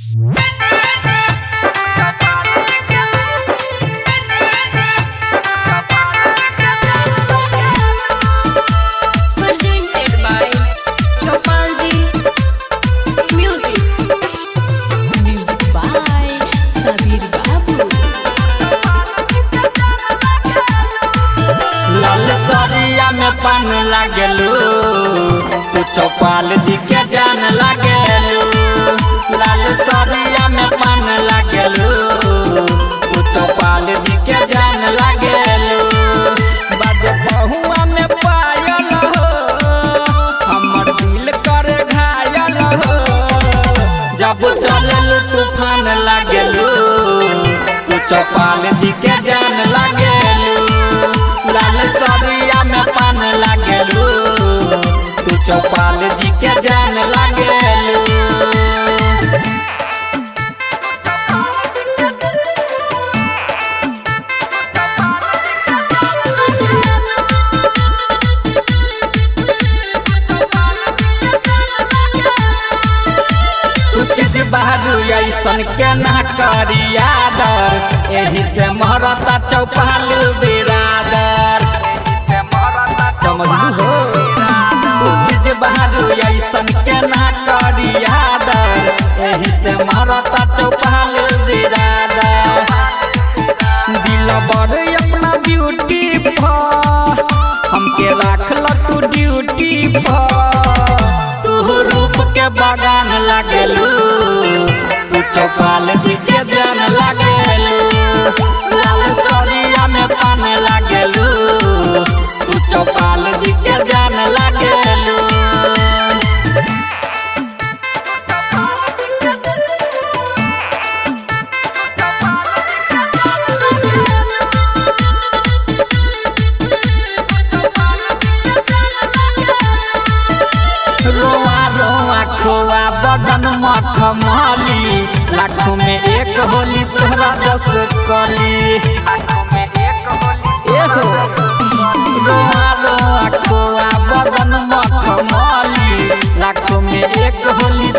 Presented by Chopalji Music. Music by Sabir Babu. लाल सरिया में पान लागेलू, तू चौपाल जी के जान लागेलू। लाल सरिया में पान लागेलू, तू चौपाल जी के जान लागेलू। बज पहुआ में पायल हो, हमर दिल कर घायल हो। जब चलल तूफान लागेलू, तू चौपाल जी के जान लागेलू। लाल सरिया में पान लागेलू, तू चौपाल जी के जान लागेलू। तू चीज बहारू ऐसन के ना करी आदर, एही से मरता चौपाल बिरादर। समझलू हो? तू चीज बहारू ऐसन के ना करी आदर, एही से मरता चौपाल बिरादर। दिल बड़ अपना ब्यूटी पर, हमके राखल तू ड्यूटी पर। तू रूप के बगान लागेलू, तू चौपाल जी के जान लागेलू। लाल सरिया में पान लागेलू, तू चौपाल जी के जान लागेलू। रोआ रोआ खोआ बदन मखमली, लाखों में एक होली तोहरा दस कली। एहो। रोआ रोआ खोआ बदन मखमली, लाखों में एक होली।